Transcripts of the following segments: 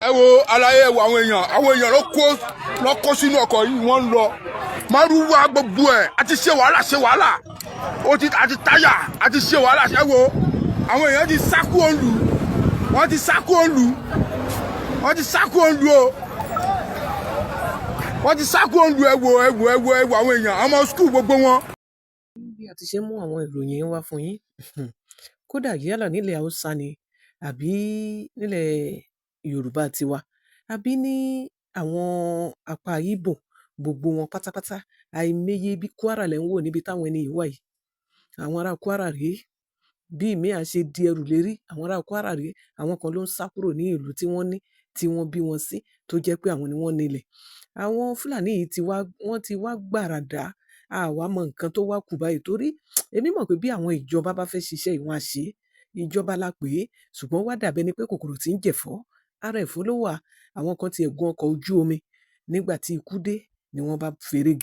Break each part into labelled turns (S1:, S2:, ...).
S1: Ẹ wo aláyé, ẹ wo àwọn èèyàn, àwọn èèyàn ló kó sínú ọkọ̀ yìí, wọ́n ń lọ. Márúwá gbogbo ẹ̀ àti ṣe wàhálà, ṣe wàhálà, ó ti àti táyà àti ṣe wàhálà. Ẹ wo àwọn èèyàn ti sá kúrò nílùú, wọ́n ti sá kúrò nílùú, wọ́n ti sá kúrò nílùú o, wọ́n ti sá kúrò nílùú. Ẹ wo, ẹ wo, ẹ wo, ẹ wo àwọn èèyàn, àwọn ọmọ school gbogbo wọn.
S2: Bí a ti ṣe ń mú àwọn ìròyìn wá fún yín, kódà yálà nílẹ̀ Haúsá ni àbí nílẹ̀ Yorùbá tiwa àbí ní àwọn apá Ìgbò, gbogbo wọn pátápátá, àìmọye bí Kwara lẹ̀ ń wò níbi táwọn ẹni yìí wà yìí. Àwọn ará Kwara rèé, bí ìmíì ṣe di ẹrù lérí. Àwọn ará Kwara rèé, àwọn kan ló ń sá kúrò ní ìlú tí wọ́n ní, tí wọ́n bí wọn sí, tó jẹ́ pé àwọn ni wọ́n nílẹ̀. Àwọn Fúlàní yìí ti wá, wọ́n ti wá gbàràdà. A wá mọ nǹkan tó wá kù báyìí, torí èmi mọ̀ pé bí àwọn ìjọba bá fẹ́ ṣiṣẹ́ yìí, wọ́n á ṣe é. Ìjọba la pè é, ṣùgbọ́n wá dàbí ẹni pé kòkòrò tí ń jẹ̀fọ́, ara ẹ̀fọ́ ló wà. Àwọn kan tiẹ̀ gun ọkọ̀ ojú omi, nígbà tí ikú dé ni wọ́n bá feré.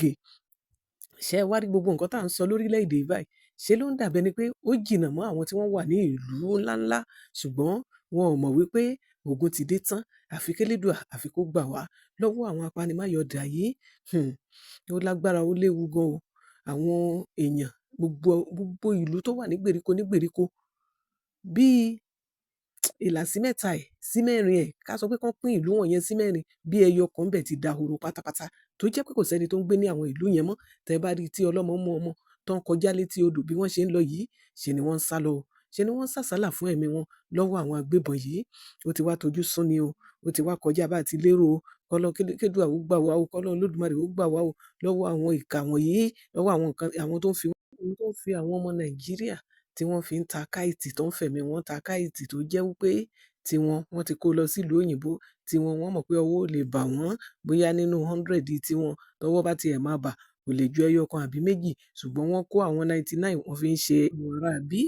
S2: Ṣé ẹ wá rí gbogbo nǹkan tá à ń sọ lórílẹ̀‐èdè yìí báyìí, ṣe ló ń dàbí ẹni pé ó jìnnà mọ́ àwọn tí wọ́n wà ní ìlú ńláńlá, ṣùgbọ́n wọn ò mọ̀ wípé ogun ti dé tán. Àfi kélédùà, àfi kó gbà wá lọ́wọ́ àwọn apanimáyọ̀dà yìí. Ó lágbára, ó léwu gan o. Àwọn èèyàn gbogbo, gbogbo ìlú tó wà ní gbèríko, ní gbèríko, bíi ìlà sí mẹ́ta ẹ̀ sí mẹ́rin ẹ̀, ká sọ pé kán pín ìlú wọ̀nyẹn sí mẹ́rin, bí ẹyọ kan ńbẹ̀ ti dahoro pátápátá, tó jẹ́ pé kò sẹ́ni tó ń gbé ní àwọn ìlú yẹn mọ́. Tẹ́ bá rí tí ọlọ́mọ mú ọmọ tó ń kọjá létí odò, bí wọ́n ṣe ń lọ yìí, ṣe ni wọ́n ń sá lọ, ṣe ni wọ́n ń sàsálà fún ẹ̀mí wọn lọ́wọ́ àwọn agbébọn yìí. Ó ti wá tojú súnni o, ó ti wá kọjá bá ti lérò o. Kọ́lọ́ kédùà ó gbà wá o, kọ́lọ́ Olódùmarè ó gbà wá o lọ́wọ́ àwọn ìkà wọ̀nyí, lọ́wọ́ àwọn nǹkan, àwọn tó ń fi àwọn ọmọ Nàìjíríà tí wọ́n fi ń ta káìtì, tó ń fẹ̀mí wọn ta káìtì, tó jẹ́ wípé tiwọn, wọ́n ti kó lọ sílùú òyìnbó tiwọn, wọ́n mọ̀ pé ọwọ́ ò lè bà wọ́n. Bóyá nínú 100 tiwọn, tọwọ́ bá tiẹ̀ máa bà, kò lè ju ẹyọ kan àbí méjì, ṣùgbọ́n wọ́n kó àwọn 99, wọ́n fi ń ṣe àwọn ará bí.